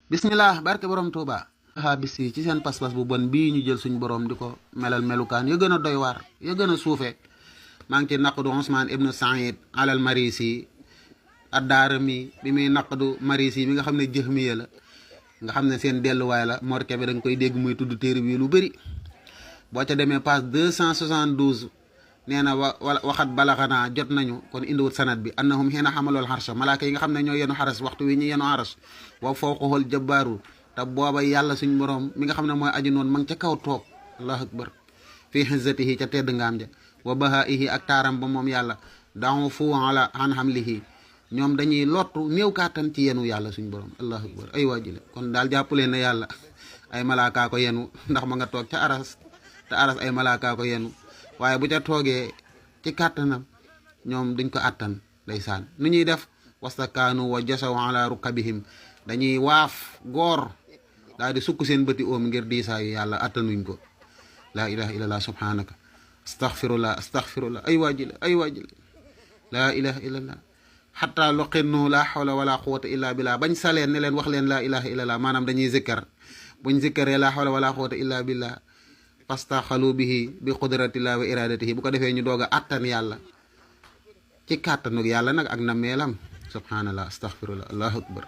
bismillah barke borom Touba. wahabis yi ci seen pas-pas bu bon bii ñu jël suñ borom di ko melal melukaan ya gën a doy waar ya gën a suufe maa ngi ci naqdu Ousmane ibnu Saïd alal Marisi ad-Daarimi bi muy naqdu Marisi mi nga xam ne jëhmiya la nga xam ne seen delluwaay la Mor Kébé da nga koy dégg muy tudd téere bi lu bëri boo ca demee page 272 nee na waxat balaxanaa jot nañu kon indiwut sanad bi annahum xiina xamalool xarsha malaaka yi nga xam ne ñoo yenu xaras waxtu wi ñu yenu xaras wa fawqahul jabbaaru te booba yàlla suñ borom mi nga xam ne mooy aji noonu ma ngi ca kaw toog allahu akbar fii xizzatihi ca tedd ngaam ja wa bahaihi ak taaram ba moom yàlla daaw fu ala an hamlihi ñoom dañuy lottu néew kàttan ci yenu yàlla suñ borom allahu akbar ay waajile kon daal jàppaleen ne yàlla ay malaakaa ko yenu ndax ma nga toog ca aras te aras ay malaakaa ko yenu waaye bu ca toogee ci kàttanam ñoom duñ ko àttan ndeysaan nu ñuy def wastakaanu wa jasaw ala rukabihim dañuy waaf góor daal di sukk seen bëti oom ngir diisaayu yàlla àttanuñ ko laa ilaha illallah subhanaka astaghfirullah ay waajile laa ilaha illallah xataa loqinnu laa xawla wala quwata illa billah bañ saleen ne leen wax leen laa ilaha illallah maanaam dañuy zikkar buñ zikkaree laa xawla wala quwata illa billah fastaxalu bihi bi qudratillah wa iradatihi bu ko defee ñu doog a àttan yàlla ci kàttanug yàlla nag ak nammeelam subhanallah astaghfirullah allahu akbar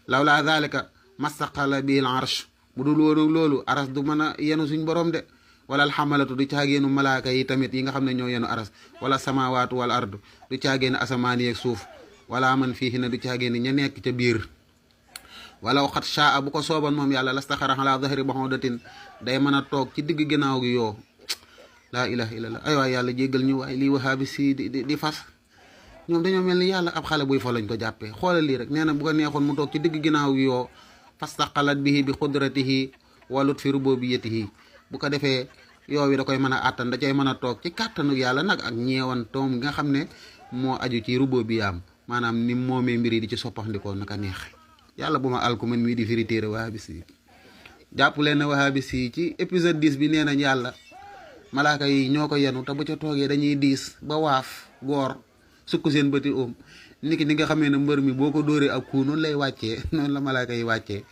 lawla dhalika mastaqala bihi al arsh bu dul woonu loolu aras du mën a yenu suñ borom de wala alxamalatu du caageenu malaaka yi tamit yi nga xam ne ñoo yenu aras wala samawaatu wal ardu du caageenu asamaan yeeg suuf wala man fii na du caageenu ña nekk ca biir wala waxat shaa bu ko sooban moom yàlla lastaxara ala zahri bahudatin day mën a toog ci digg ginnaaw gi yoo laa ilaha illallah ay waay yàlla jéggal ñu waay lii wahaabi si di fas ñoom dañoo mel ni yàlla ab xale buy fo lañ ko jàppee xoolal lii rek nee na bu ko neexoon mu toog ci digg ginnaaw gi yoo fastaqalat bihi bi qudratihi wa lutfi rububiyatihi bu ko defee yoo wi da koy mën a àttan da cay mën a toog ci kàttanu yàlla nag ak ñeewan toom nga xam ne moo aju ci rububiyaam maanaam ni moomee mbir yi di ci soppaxndikoo naka neex yàlla bu ma alku man mii di firi téere wahabis yi jàpp leen ne wahabis yi ci épisode 10 bi nee nañ yàlla malaaka yi ñoo ko yenu te bu ca toogee dañuy diis ba waaf goor sukk seen bëti oom niki ni nga xamee ne mbër mi boo ko dóoree ak kuu noonu lay wàccee noonu la malaaka yi wàccee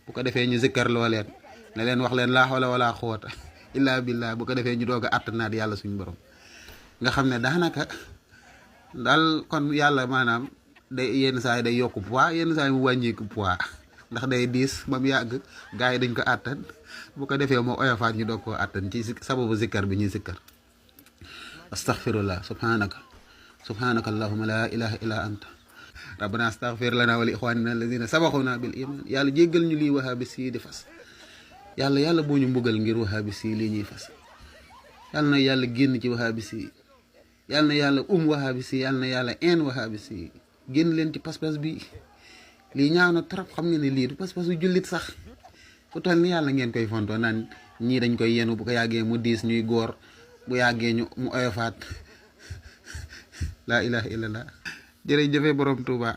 bu ko defee ñu zikkar loo leen ne leen wax leen laa hawla wala quwwata illa billah bu ko defee ñu doog a àttanaat yàlla suñu borom nga xam ne daanaka daal kon yàlla maanaam day yenn saa yi day yokku poids yenn saa yi mu wàññeeku poids ndax day diis ba mu yàgg gars yi dañ ko àttan bu ko defee moo oyofaat ñu doog koo àttan ci sababu zikkar bi ñuy zikkar astaghfirullah subhanaka allahumma la ilaha illa anta rabbana astaghfir lana wa li ikhwanina alladhina sabaquna bil iman yàlla jéggal ñu lii wahabis yi di fas yàlla boo ñu mbugal ngir wahabis yi lii ñuy fas yàlla na yàlla génn ci wahabis yi yàlla na yàlla wahabis yi yàlla na yàlla wahabis yi génn leen ci pas-pas bi lii ñaaw na trop xam nga ne lii du pas-pasu jullit sax fu toll ni yàlla ngeen koy fontoo naan ñii dañ koy yenu bu ko yàggee mu diis ñuy góor bu yàggee mu oyofaat laa ilaha illallah jërëjëfe borom Tuuba